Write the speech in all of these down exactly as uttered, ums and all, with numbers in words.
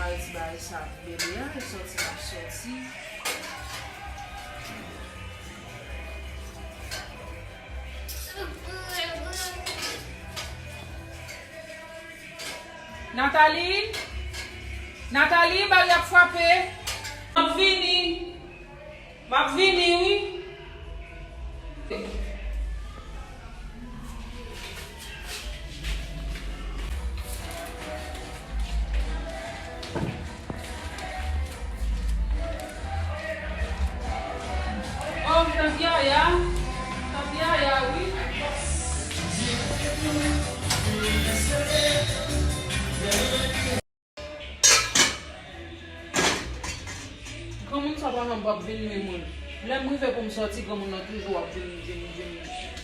Al ti bagay sa bebe a, e sòti m ap sòti. Nathalie? Nathalie, bal y ap frape. M ap vini. M ap vini, wi. Oh, Tant Yaya. Tant Yaya, wi. Granmoun sa pa janm p ap vin lwen mwen. Lè m rive pou m sòti, granmoun nan toujou ap vin, vin, vin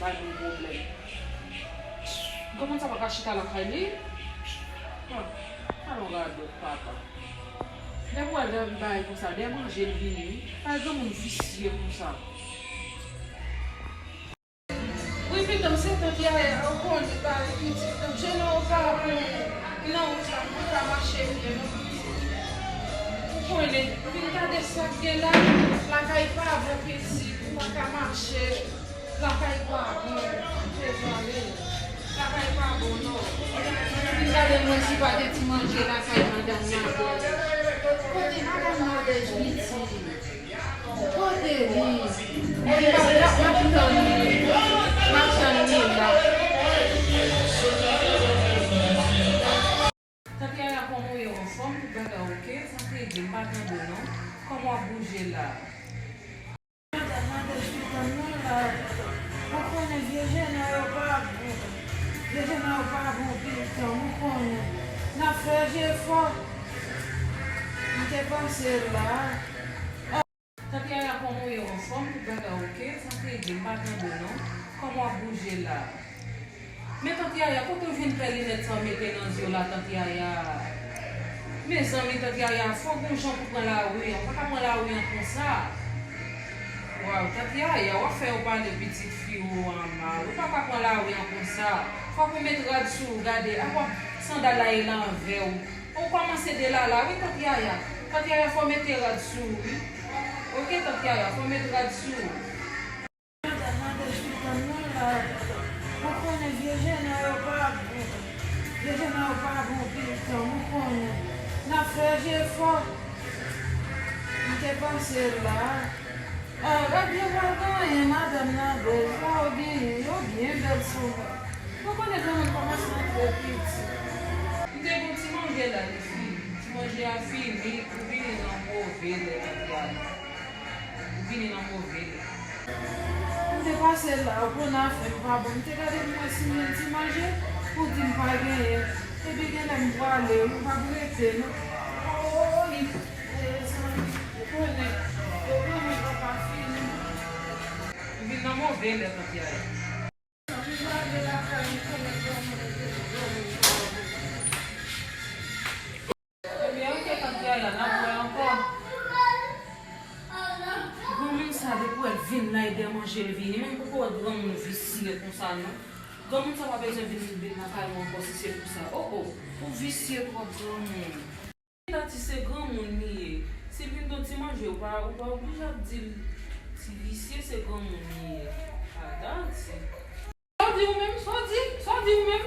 bay mwen pwoblèm. Granmoun sa pa ka chita lakay li. Ah, alon radòt papa. Depi w wè l ap bay konsa, dèyè manje l vini, wi. Ay, granmoun visye konsa. Wi, pitit, se Tant Yaya, ou konnen bagay pitit, non, je nan ou pa bon, nan wout la, m pa ka mache byen, non, pitit. Ou konnen, vin gade sa k gen la, lakay pa bon, pitit, ou pa ka mache, lakay pa bon, je jale, lakay pa bon, non. Vin gade mwen si pa gen ti manje lakay madanm Nadège. Kote madanm Nadège, pitit? Kote li? Li pa la, m ap tann li. M ap tann li la. Tant Yaya, kòman w ye? Anfòm, tout bagay oke? Sa te di, m pa tande non. Kòman w ap bouje la? Madanm Nadège ki tann nou la. Ou konnen vye je nan yo pa bon. Vye je nan yo pa bon, pitit, ou konnen. N ap fè jefò. M te pase la. Tant Yaya, kòman w ye? Anfòm, tout bagay oke? Sa te di, m pa tande non. Kòman w ap bouje la? Men Tant Yaya, kote w jwenn pè linèt sa w mete nan zye w la, Tant Yaya? Mezanmi, Tant Yaya, fòk gon jan pou pran lari an. Ou pa ka pran lari an konsa. Waw, Tant Yaya, w ap fè yo pale pitit fi ou an mal. Ou pa ka pran lari an konsa. Fòk ou met rad sou ou, gade, apa sandal la ye lanvè w. Ou kòmanse delala, wi, Tant Yaya. Tant Yaya, fò mete rad sou ou, wi. Oke, Tant Yaya, fò met rad sou ou. Madanm Nadège ki tann nou la. Ou konnen vye je nan yo pa bon. Vye je nan yo pa bon, pitit, ou konnen. N ap fè jefò. M te pase la. Ah, gade yo pa genyen, madanm Nadège, sa yo genyen, yo byen bèl sou mwen. Ou konnen granmoun kòmanse antre piti. M te gon ti manje la, li fini. Ti manje a fini, ou vini nan move lè, Tant Yaya. Ou vini nan move lè. M te pase la, ou konn afè m pa bon. M te gade pou mwen si m jwenn ti manje, ou di m pa genyen. Epi genlè m pwale, ou p ap rete, non. Oy! Mezanmi, ou konnen, yo konnen pa ka fini. Ou vin nan move lè, Tant Yaya. Ebyen, oke, Tant Yaya, n ap wè ankò. Granmoun sa, depi w wè l vin la, e dèyè manje l vini. Mwen poko wè granmoun visye konsa, non. Granmoun sa pa bezwen vin, vin lakay ou ankò si se pou sa. Oh, oh, ou visye twòp, granmoun. Tati, se granmoun li ye. Si l vin t yon ti manje, ou pa, ou pa oblije ap di l ti visye, se granmoun li ye. A Tati. Sa w di ou menm? Sa w di? Sa w di ou menm?